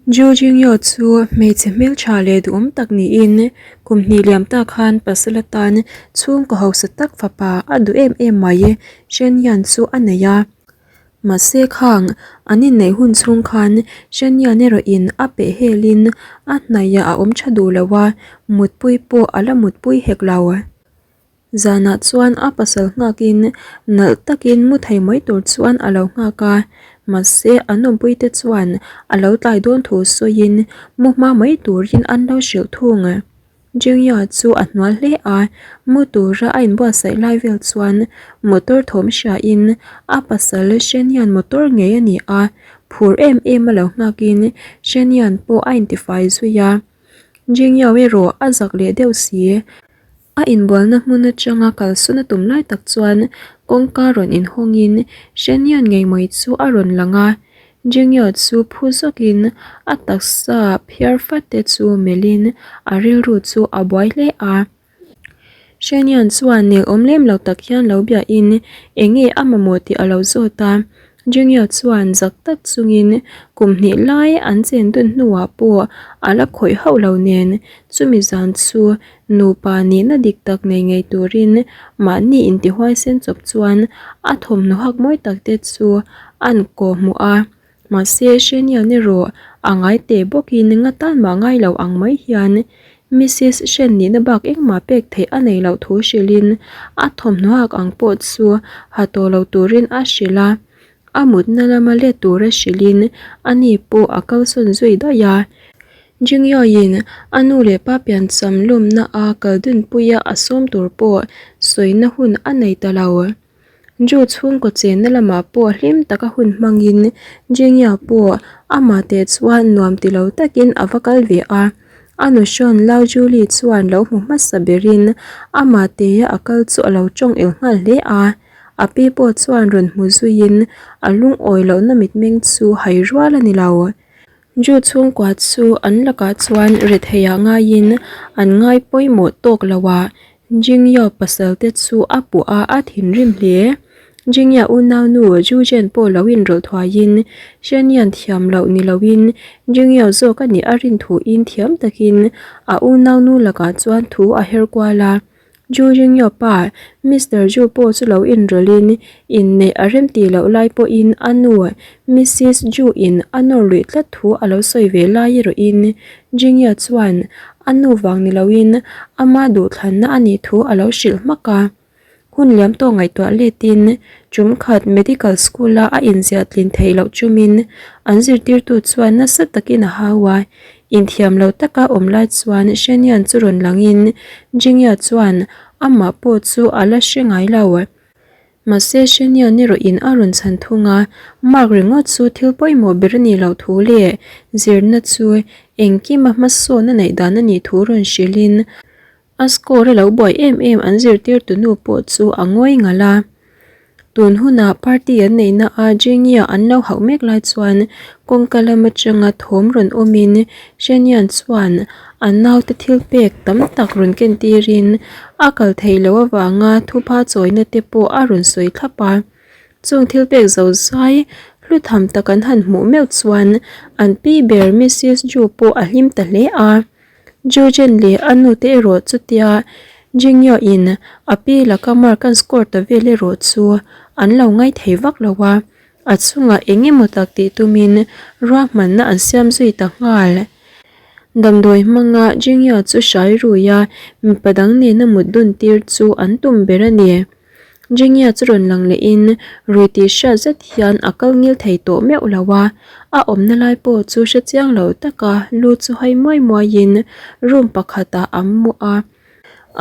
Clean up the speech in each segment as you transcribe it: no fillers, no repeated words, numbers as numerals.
Ju Jingyo chu hmeichhe hmeltha leh duhawm tak niin kum hnih liam ta khan pasal atan chhungkaw hausa tak fapa a duh em em mai Shen Yan chu a nei a. Mahse khang an inneih hun chhung khan Shen Yan erawh in a peh helin a hnaihah a awm tha duh lo a, mutpui pawh a la mutpui hek lo. Zanah chuan a pasal nghakin nalh takin mu thei mai tur chuan a lo nghak a, mahse an awmpuite chuan a lo tlai dawn thu sawiin mu hma mai turin an lo hrilh thung. Jingya chu a hnual hle a, mu tura a inbuatsaih lai vel chuan motor thawm hriain a pasal Shenian motor ngei a ni a, phur em em a lo nghakin Shenian pawh a intifai zui a. Jingya erawh a zak leh deuh si. A inbualna hmun atanga kalsawn a tum lai tak chuan kawngka rawn inhawngin Shenian ngei mai chu a rawn lang a, Jingyo chu phu zawkin a taksa phiar fat te chu melhin a rilru chu a buai hle a. Shenian chuan nel awm lem lo tak hian lo biahin eng nge a mamawh tih a lo zawt a, Jingyo chuan zak tak chungin kum hnih lai an chen dun hnuah pawh a la khawih hauh lo nen chumi zan chu Nupa nihna dik tak nei ngei turin mahni intihuaisen chawp chuan a thawmhnaw hak mawi tak te chu an kawh hmuh a. Mahse, Shenian erawh a ngai teh bawkin nga tan mah ngai lo ang mai hian Missis Shen nihna bak engmah pek theih a nei loh thu hrilhin a thawmhnaw hak ang pawh chu ha tawh lo turin a hrilh a. A mutna lama let tura hrilhin ani pawh a kalsawn zui daih a. Jingyoin a nu leh pa piancham lawmna a kal dunpuia a sawm tur pawh sawina hun a nei ta lo. Ju chhungkaw chenna lamah pawh hlim taka hun hmangin Jingya pawh amah teh chuan nuam ti lo takin a va kal ve a. A nu hrawn Lao Julie chuan lo hmu hmasa berin amah teia a kal chu a lo tawng el nghal hle a. A pi pawh chuan rawn hmu zuiin a lungawi lohna mitmeng chu hai rual a ni lo. Ju chhungkua chu an lakah chuan retheiah ngaiin an ngai pawimawh tawk lo a, Jingya pasal te chu a puh a, a thinrim hle. Jingya unaunu Ju Zhen pawh lo inrawlh thuaiin Shenian thiam loh ni loin Jingya zawk a nih a rin thuin thiam takin a unaunu lakah chuan thu a her kual a. Ju Jingyo pa, Mister Ju pawh chu lo inrawlhin inneih a rem tih loh lai pawhin a nu, Missis Ju in a nawr luih tlat thu a lo sawi ve lai erawhin Jingyo chuan a nu vang ni loin ama duhthlanna a nih thu a lo hrilh hmak a. Hun liam tawh ngaihtuah letin tum khat medical school a a inziah tlin theih loh chumin an zirtirtu chuan nasa takin a hau a, Inthiam lo taka awm lai chuan Shenian chu rawn langin Jingya chuan amah pawh chu a la hre ngai lo. Mahse Shenian erawhin a rawn chhan thung a, mark ringawt chu thil pawimawh ber a nih loh thu leh zirna chu engkima hmasawn a neih dan a nih thu rawn hrilhin A score a lo buai em em an zirtirtu nu pawh chu a ngawi ngalh a. Tun hunah party an neihna a Jingya an lo hauh mek lai chuan kawngka lam atanga thawm rawn awmin Shenian chuan a naute thil pek tam tak rawn ken tirin a kal theih loh avanga thupha chawina te pawh a rawn sawi thlap a. Chung thil pek zo zai hlu tham tak an han hmuh meuh chuan an pi ber Missis Ju pawh a hlim ta hle a. Jujen leh a nute erawh chutia Jingyo in a pi laka mark an score ta vel erawh chu an lo ngai thei vak lo a, a chungah eng emaw tak tih tumin ruahmanna an siam zui ta nghal. Damdawi hmanga Jingyo chu hrai rui a, mipa dang nena mut dun tir chu an tum ber a ni. Jingya chu rawn lang lehin rui tih hriat zet hian a kal ngil thei tawh meuh lo a, a awmna lai pawh chu hre chiang lo taka lu chu hai muai muaiin room pakhatah a mu a,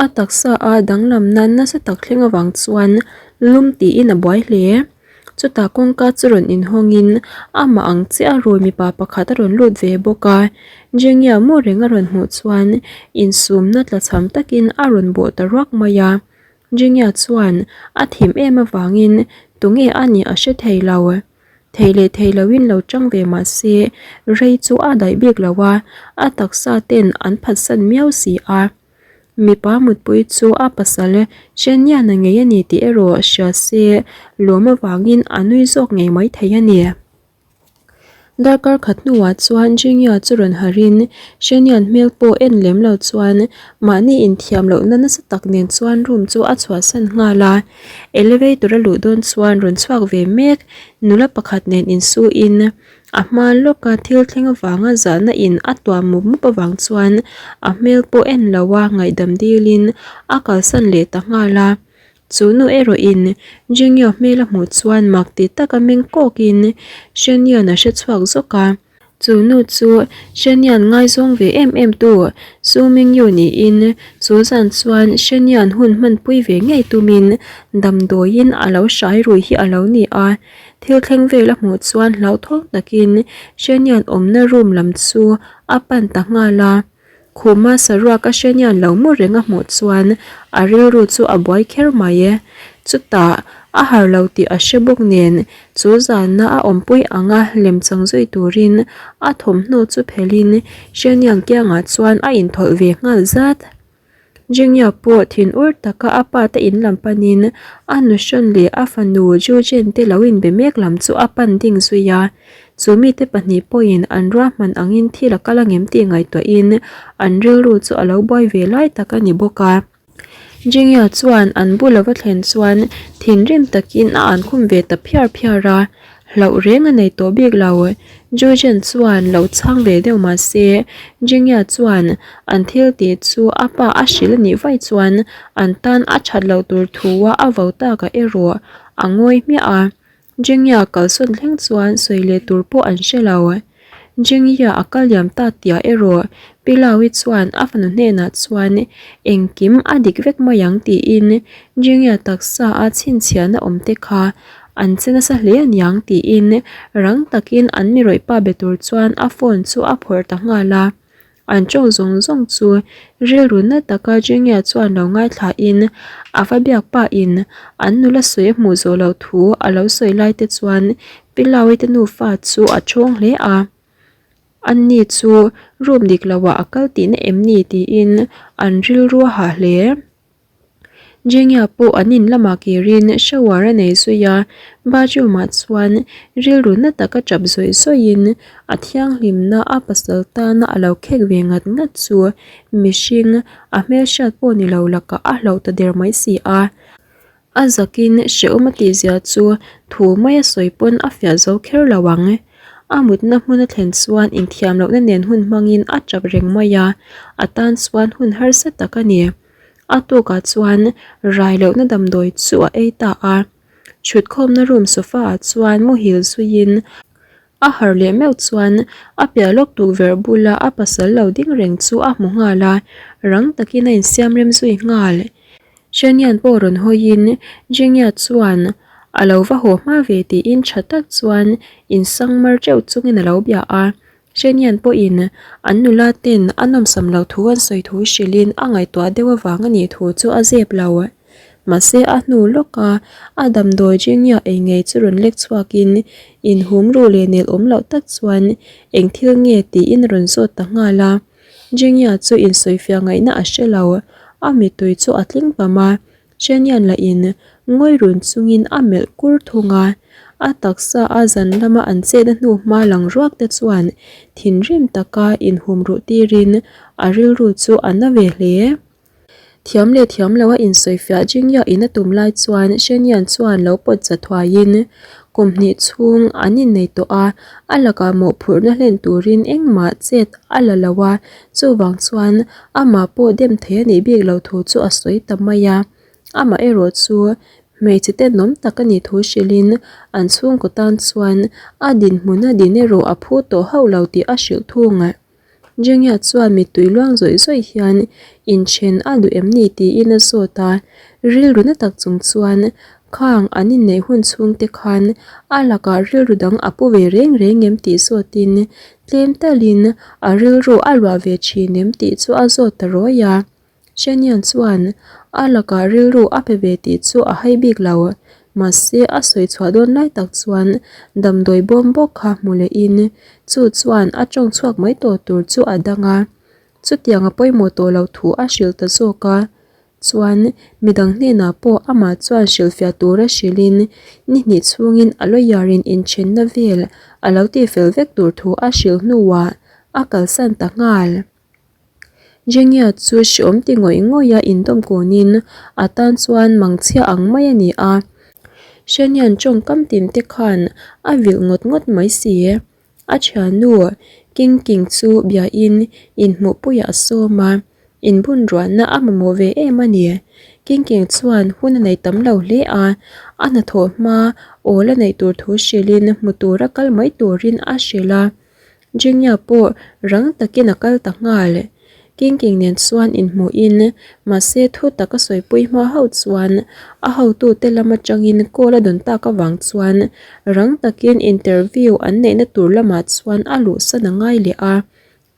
a taksa a danglam nan nasa tak thleng avang chuan lum tiin a buai hle. Chutah kawngka chu rawn inhawngin amah ang chiah a rui mipa pakhat a rawn lut ve bawk a, Jingya mu reng a rawn hmuh chuan insumna tlachham takin a rawn bawh ta ruak mai a. Jingya chuan a thim em avangin tunge a nih a hre thei lo. Thei leh thei loin lo chang ve mah se rei chu a daih bik lo a, a taksa ten an phatsan miau si a. Mipa mutpui chu a pasal Sheniana ngei a ni tih erawh hria se lawm avangin a nui zawk ngei mai thei a ni. Darkar khat hnuah chuan Jingya chu rawn harhin Shenian hmel pawh en lem lo chuan mahni inthiam lohna nasa tak nen chuan room chu a chhuahsan nghal a. Elevator a luh dawn chuan rawn chhuak ve mek nula pakhat nen insuin a hma lawka thil thleng avanga zahna in a tuam mup mup avang chuan a hmel pawh en lo a ngaihdam dilin a kalsan leh ta nghal a. Chu nu erawhin Jingyo hmel a hmuh chuan mak ti taka meng kawkin Shenian a hre chhuak zawk a. Chu nu chu Shenian ngaizawng ve em em tu Su Mingyu niin chu zan chuan Shenian hun hmanpui ve ngei tumin damdawiin a lo hrai rui hi a lo ni a. Thil thleng vel a hmuh chuan hlauthawng takin Shenian awmna room lam chu a pan ta nghal a. Khuma saruak a hrenian lo mu reng a hmuh chuan a rilru chu a buai kher mai e. Chutah, a har lo tih a hre bawk nen, chu zana a awmpui anga lemchang zui turin a thawmhnaw chu phelhin Hreniang kiangah chuan a inthawlh ve nghal zat. Jingya pawh thinur taka a pa te in lam panin a nuhrawn leh a fanu Jujen te lo inbe mek lam chu a pan ding zui a. Chu mite pahnih pawhin an ruahman angin thil a kal angem tih ngaihtuahin an rilru chu a lo buai ve lai tak a ni bawk a. Jingya chuan an bul a va thlen chuan thinrim takin a ankhum ve ta phiar phiar a. Hlauh reng a nei tawh bik lo. Jujen chuan lo chhang ve deuh mah se, Jingya chuan an thil tih chu a pa a hrilh a nih vaih chuan an tan a that loh tur thu a a vo takah erawh a ngawi hmiah a. Jingya kalsawn thleng chuan sawi leh tur pawh an hre lo. Jingya a kal liam ta tia erawh Pilaui chuan a fanu hnenah chuan engkim a dik vek mai ang tiin Jingya taksa a chhinchhiahna awm te kha an che nasa hle aniang tiin rang takin an mi rawih pa be tur chuan a phone chu a phawrh ta nghal a. An tawng zawng zawng chu rilru na taka Jingya chuan lo ngaithlain a va biak pahin an nula sawi a hmuh zawh loh thu a lo sawi lai te chuan Pilaui te nufa chu a thawng hle a. Anni chu room dik loah a kal tihna em ni tiin an rilru a hah hle. Jingya pawh an in lamah kirin shower a nei zui a, bathroom ah chuan rilru na taka tap zawih zawihin a thianghlimna a pasal tana a lo khek ve ngat ngat chu mihring a hmelhriat pawh ni lo lakah a hlauh ta der mai si a. A zakin hrehawm a tihzia chu thu mai a sawi pawn a fiah zo kher lo ang. A mutna hmun a thlen chuan inthiam lohna nen hun hmangin a tap reng mai a, a tan chuan hun harsa tak a ni. A tukah chuan rai lohna damdawi chu a ei ta a, thutkhawmna room sofa ah chuan muhil zuiin a harh leh meuh chuan a piah lawk tukverh bula a pasal lo ding reng chu a hmu nghal a, rang takin a insiam rem zui nghal. Shanian pawh rawn hawiin Jingya chuan a lo va haw hma ve tiin tha tak chuan insang mar teuh chungin a lo bia a. Shanian pawhin an nula ten a nawmsam loh thu an sawi thu hrilhin a ngaihtuah deuh avang a nih thu chu a zep lo. Mahse a hnu lawka a damdawi Jingya ei ngei chu rawn lek chhuakin inhum ru leh nel awm loh tak chuan eng thil nge tiin a rawn zawt ta nghal a. Jingya chu insawifiah ngaihna a hre lo, a mittui chu a tling pam a, Shenian lahin ngawi run chungin a melh kur thung a, a taksa a zan lama an chetna hnu hma lang ruak te chuan thinrim taka inhum ruh tirin a rilru chu a na ve hle. Thiam leh thiam lo a insawifiah Jingya in a tum lai chuan Shenian chuan lo pawt za thuaiin kum hnih chhung an innei tawh a, a lakah mawhphurhna hlen turin engmah chet a la lo a, chuvang chuan amah pawh dem thei a nih bik lo thu chu a sawi ta mai a. Amah erawh chu hmeichhe tenawm tak a nih thu hrilhin an chhungkaw tan chuan a dinhmun a din erawh a phu tawh hauh lo tih a hrilh thung. Jingya chuan mittui luang zawih zawih hian inthen a duh em ni tiin a zawt a, rilru na tak chung chuan khang an inneih hun chhungte khan a lakah rilru dang a pu ve reng reng em tih zawtin tlem talin a rilru a luah ve thin em tih chu a zawt ta rawi a. Shanian chuan a lakah rilru a pe ve tih chu a hai bik lo. Mahse a sawi chhuah dawn lai tak chuan damdawi bawm bawk kha hmu lehin chu chuan a tawng chhuak mai tawh tur chu a dang a. Chutiang a pawimawh tawh loh thu a hrilh ta zawk a. Chuan midang hnenah pawh amah chuan hrilhfiah tura hrilhin ni hnih chhungin a lawyer in inthenna vel a lo tihfel vek tur thu a hrilh hnuah a kalsan ta nghal. Jenia chu hreawm ti ngawih ngawih a indawm kunin a tan chuan mangchhia ang mai a ni a. Hrenian tawngkam tin te khan a vilh ngawt ngawt mai si. A thiannu King King chu biain inhmuhpuiah a sawm a, inbunruahna a mamawh ve em a ni. King King chuan hun a nei tam lo hle a, a hnathawh hma awl a neih tur thu hrilhin hmu tura kal mai turin a hrilh a. Jingya pawh rang takin a kal ta nghal. King King nen chuan inhmuhin, mahse thu tak a sawipui hma ho chuan a hotute lam atangin call a dawn tak avang chuan rang takin interview an neihna tur lamah chuan a luhsan a ngai leh a.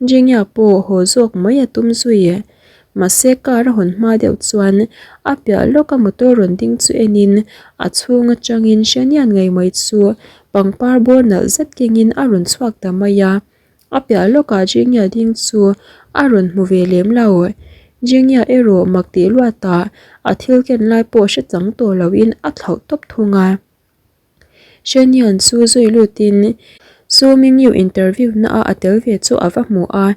Jingya pawh haw zawk mai a tum zui. Mahse car a hawn hma deuh chuan a piah lawka motor rawn ding chu enin a chhung atangin Hrenian ngei mai chu Pangpar bawr nalh zet kengin a rawn chhuak ta mai a, a piah lawkah Jingya ding chu a rawn hmu ve lem lo. Jingya erawh mak tih luatah a thil ken lai pawh hre chang tawh loin a thlauh tawp thung a. Shenian chu zui lutin Su Mingyu interview na a a tel ve chu a va hmu a,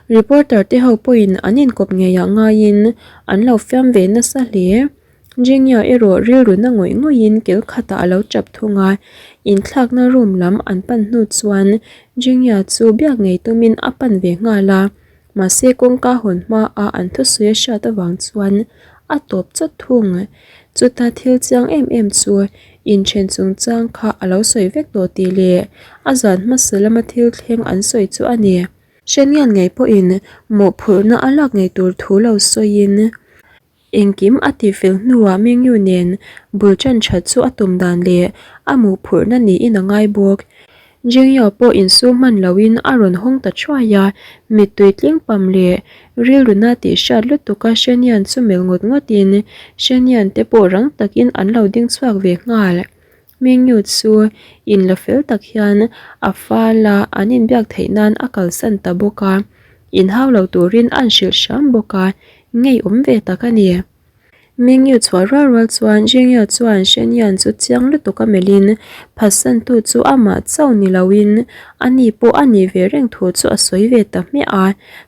reporter te ho pawhin an inkawp ngeiah ngaiin an lo fiam ve nasa hle. Jingya erawh rilru na ngawih ngawihin kel khatah a lo tap thung a, inthlakna room lam an pan hnu chuan Jingya chu biak ngei tumin a pan ve nghal a, mahse kawngka hawn hmaa an thusawi a hriat avang chuan a tawp chawt thung. Chuta thil chiang em em chu inthen chungchang kha a lo sawi vek tawh tih leh a zan hmasa lama thil thleng an sawi chu a ni. Hrengian ngei pawhin mawhphurhna a lak ngei tur thu lo sawiin. Engkim a tihfel hnuah Mengyu nen bul tan that chu a tum dan leh a mawhphurhna niin a ngai bawk. Jingyo pawh insum hman loin a rawn hawng ta thuai a, mittui tling pam leh rilru na tih hriat lutuk a Shenian chu melh ngawt ngawtin Shenian te pawh rang takin an lo ding chhuak ve nghal. Mengyu chu inla fel tak hian a fal a, an inbiak theih nan a kalsan ta bawk a, inhau lo turin an hrilh hram bawk a, Ngeiawm ve tak a ni. Mingyu chhuah rual rual chuan Jingya chuan Shenyan chu chiang lutuk a melhin phatsantu chu amah chauh ni loin a ni pawh a nih ve reng thu chu a sawi ve ta hmiah a.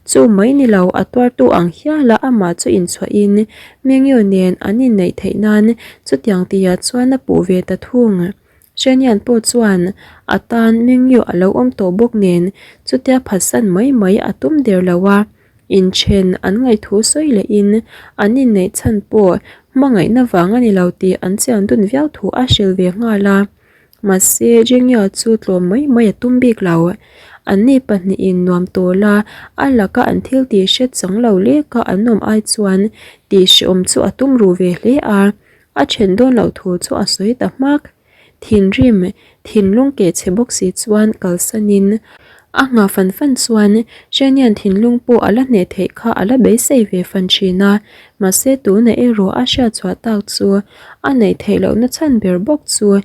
Chu mai ni lo a tuartu ang hiala amah chu inchhuahin Mingyu nen an inneih theih nan chutiang tihah chuan a puh ve ta thung. Shenyan pawh chuan a tan Mingyu a lo awm tawh bawk nen chutia phatsan mai mai a tum der lo a. Inthen an ngaihthu sawi lehin an inneih chhan pawh hmangaihna vang a ni lo tih an chian dun viau thu a hrilh ve nghal a. Mahse, Jingya chu tlawm mai mai a tum bik lo. Anni pahnihin nuam tawla a laka an thil tih hre chang lo leka an awm ai chuan tih hreawm chu a tum ru ve hle a, a then dawn loh thu chu a sawi ta hmak. Thinrim, thinlung keh chhe bawk si chuan kalsanin a nghah fan fan chuan Shanian thinlung pawh a la hneh theih kha a la beisei ve fan thin a, mahse tunah erawh a hriatchhuah tak chu a neih theih lohna chhan ber bawk chu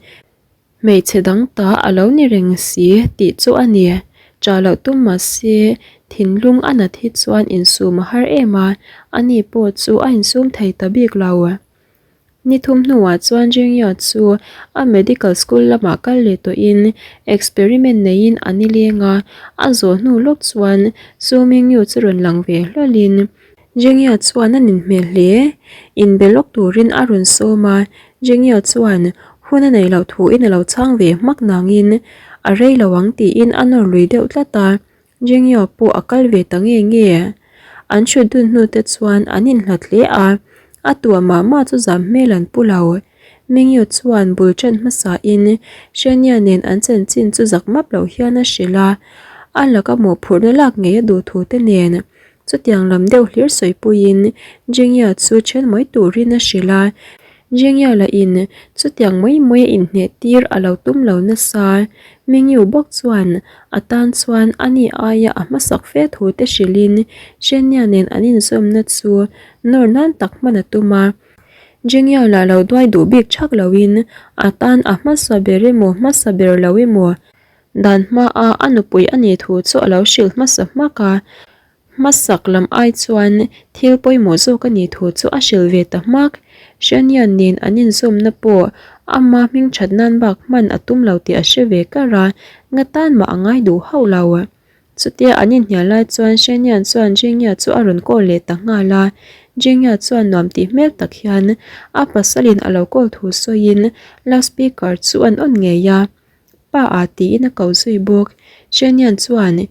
hmeichhe dang ta a lo ni reng si tih chu a ni. Ṭah loh tum mahse thinlung a nat hi chuan insum a har em a, ani pawh chu a insum thei ta bik lo. Ni thum hnuah chuan Jingya chu a medical school lamah kal leh tawhin experiment neiin a ni leng a, a zawh hnu lawk chuan Su Mingyu chu rawn lang ve hlawlhin Jingya chuan a nin hmel hle. Inbe lawk turin a rawn sawm a, Jingya chuan hun a nei loh thuin a lo chhang ve hmak nangin a rei lo ang tiin a nawr lui deuh tlat a, Jingyo pawh a kal ve ta nge nge. An hrut dun hnu te chuan an inhlat hle a, a tua mah mah chu zam hmel an pu lo. Mingyu chuan bul ṭan hmasain Shania nen an chanchin chu zak map loh hian a hrilh a, a laka mawhphurhna lak ngei a duh thu te nen chutiang lam deuh hlir sawipuiin Jingya chu ṭhen mai turin a hrilh a. Jingya lahin chutiang mai mai a inhneh tir a lo tum lo nasa. Mingyu bawk chuan a tan chuan a ni aia a hmasak fe thu te hrilhin Shenya nen an inzawmna chu nawr nan tak hman a tum a. Jingya lah lo duai duh bik thak loin a tan a hmasa ber emaw hmasa ber lo emaw dan hmaa a nupui a nih thu chu a lo hrilh hmasa hmak a. Hmasak lam ai chuan thil pawimawh zawk a nih thu chu a hrilh ve ta hmak. Hrenian nen an inzawmna pawh ama hming that nan bak hman a tum lo tih a hre ve kar a, nga tan mah a ngai duh hauh lo. Chutia an inhnial lai chuan Hrenian chuan Jingya chu a rawn call leh ta nghal a, Jingya chuan nuam tih hmel tak hian a pasalin a lo call thu sawiin loudspeaker chu an on ngei a. Pa a tiin a ko zui bawk. Shenian chuan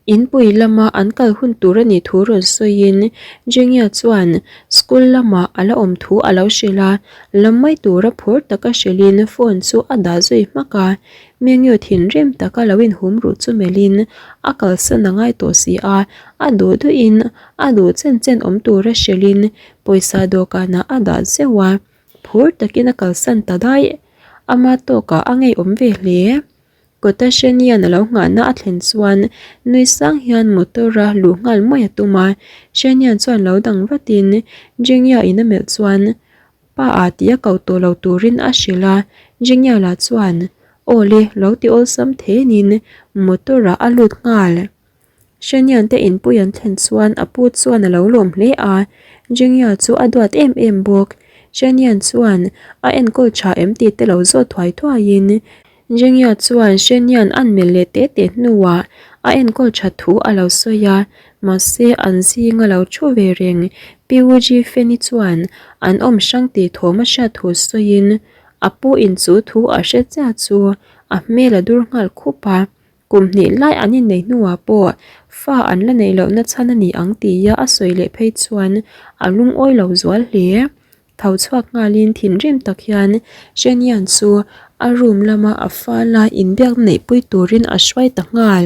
inpui lama an kal hun tur a nih thu rawn sawiin Jingya chuan school lamah a la awm thu a lo hrilh a, lam mai tura phur taka hrilhin phone chu a dah zui hmak a. Mengyu thinrim taka lo inhum ruh chu melhin a kalsan a ngai tawh si a, a duh duhin a duh chen chen awm tura hrilhin pawisa dawhkanah a dah zeuh a. Phur takin a kalsan ta daih. Ama tawkah a ngeiawm ve hle. Kawta Shanian a lo nghahna a thlen chuan nui sang hian motor-a luh nghal mai a tum a. Shanian chuan lo dang vatin Jingya in a melh chuan Pa a tih a ko tawh lo turin a hrilh a. Jingya lah chuan Aw le lo ti awlsam thenin motor-ah a lut nghal. Hrenian te inpui an thlen chuan a pu chuan a lo lawm hle a, Jingya chu a duat em em bawk. Hrenian chuan a enkawl tha em tih te lo zawt thuai thuaiin Jingya chuan Hrenian an melh leh teh teh hnuah a enkawl tha thu a lo sawi a, mahse an zinga lo thu ve reng Pi U Ji Feni chuan an awm hrang tih thawm a hriat thu sawiin a pu in chu thu a hre chiah chu a hmel a dur nghal khup a. Kum hnih lai an inneih hnuah pawh fa an la neih lohna chhan a ni ang tia a sawi leh phei chuan a lungawi lo zual hle. Tho chhuak nghalin thinrim tak hian Shenian chu a room lama a fala inbiak neihpui turin a hruai ta nghal.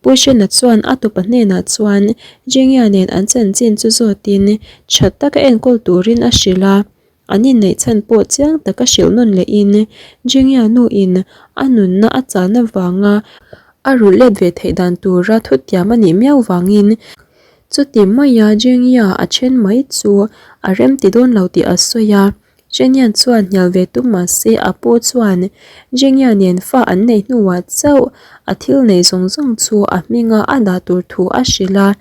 Pu Shena chuan a tupa hnenah chuan Jingya nen an chanchin chu zawtin tha taka enkawl turin a hrilh a. An inneih chhan pawh chiang taka hrilh nawn lehin Jingya nuin a nunna a chan avanga a rulh let ve theih dan tura thutiam a nih miau vangin chuti maia Jingya a then mai chu a rem ti dawn lo tih a sawi a. Zhenyan chuan hnial ve tum mahse a pu chuan Jingya nen fa an neih hnuah chauh a thil neih zawng zawng chu a hminga a dah tur thu a hrilh a.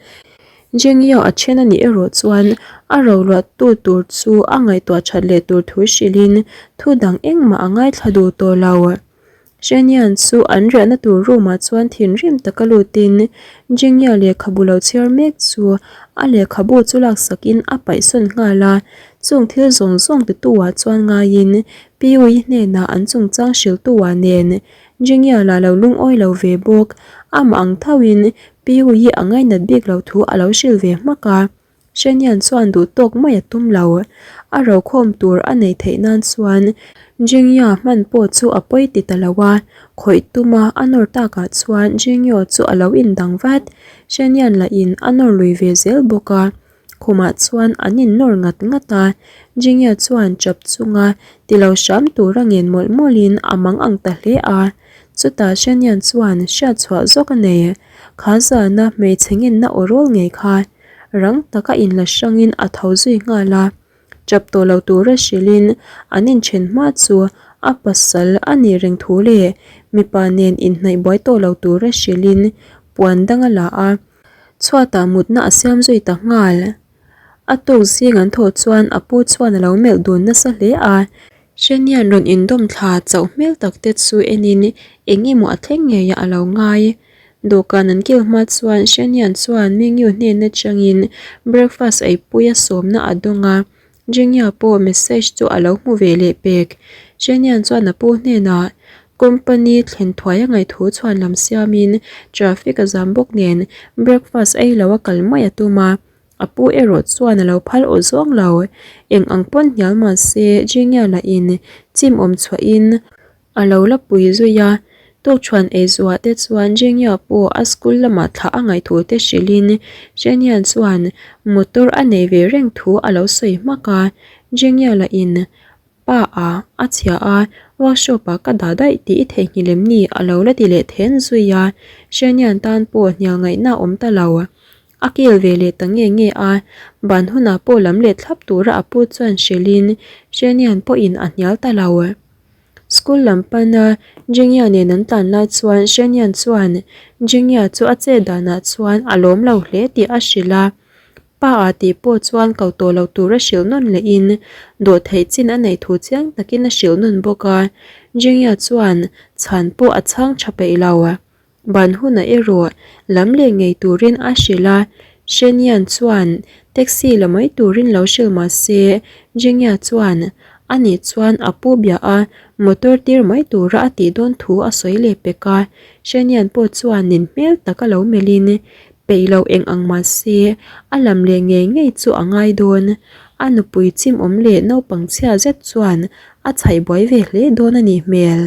Jingyo a then a nih erawh chuan a roluahtu tur chu a ngaihtuah that leh tur thu hrilhin thu dang engmah a ngaithla duh tawh lo. Zhenian chu an riahna tur room ah chuan thinrim taka lutin Jingya lehkhabu lo chhiar mek chu a lehkhabu chu laksakin a paihsawn nghal a, chung thil zawng zawng titu ah chuan ngaiin Pi Ui hnenah an chungchang hrilhtu ah nen Jingya lah lo lungawi lo ve bawk, amah ang thoin Pi Ui a ngainat bik lo thu a lo hrilh ve hmak a. Shenian chuan duh tawk mai a tum lo. A rokhawm tur a neih theih nan chuan Jingya hman pawh chu a pawi ti ta lo a, khawih tuma a nawr takah chuan Jingyo chu a lo indang vat. Shenian lahin a nawr lui ve zel bawk a. Khumah chuan an innawr ngat ngat a, Jingya chuan chap chunga ti lo hram tura ngen mawlh mawlhin a mang ang ta hle a. Chutah Shenian chuan hriat chhuah zawk a nei. Kha zana hmeichhe ngenna aw rawl ngei kha rang taka inla hrangin a tho zui nghal a. Chap tawh lo tura hrilhin an inthen hma chu a pasal a nih reng thu leh mipa nen inhnaih buai tawh lo tura hrilhin puan dang a la a. Chhuatah mutna a siam zui ta nghal. A tuk zing an thawh chuan a pu chuan a lo melh dun nasa hle a. Hrenian rawn indawm thla chauh hmel tak te chu enin eng emaw a thleng ngei a a lo ngai. Dawhkan an kil hma chuan Hrenian chuan Mingyu hnen atangin breakfast eipui a sawmna a dawng a. Jingya pawh message chu a lo hmu ve leh pek. Zhenian chuan a pu hnenah company thlen thuai a ngaihthu chhuan lam siamin traffic a zam bawk nen breakfast ei lo a kal mai a tum a, a pu erawh chuan a lo phal aw zawng lo. Eng ang pawn hnial mahse Jingya lahin chim awm chhuahin A lo la pui zui a, tukṭhuan ei zuah te chuan Jingya pawh a school lamah thlah a ngaih thu te hrilhin Zhenian chuan motor a nei ve reng thu a lo sawi hmak a, Jingya lahin Pa a a chhia a, workshop ah ka dah daih tih i theihnghilh em ni a lo la ti leh then zui a, Zhenian tan pawh hnial ngaihna a awm ta lo. A kil ve leh ta nge nge a, ban hunah pawh lam leh thlap tura a pu chuan hrilhin Zhenian pawhin a hnial ta lo. School lam pana Jingya nen an tlan lai chuan Shenyan chuan Jingya chu a chet danah chuan a lawm lo hle tih a hrilh a. Pa ah tih pawh chuan ko tawh lo tur a hrilh nawn lehin dawhtheih chin a neih thu chiang takin a hrilh nawn bawk a. Jingya chuan chhan pawh a chhang tha peih lo. Ban hunah erawh lam leh ngei turin a hrilh a, Shenian chuan taxi la mai turin lo hrilh mah se, Jingya chuan a nih chuan a pu bia a, motor tir mai tura a tih dawn thu a sawi leh pek a, Shenian pawh chuan nin hmel taka lo melhin peih lo eng ang mah se, a lam leh ngei ngei chu a ngai dawn. A nupui chimawm leh naupang chhia zet chuan a chhaih buai ve hle dawn a nih hmel.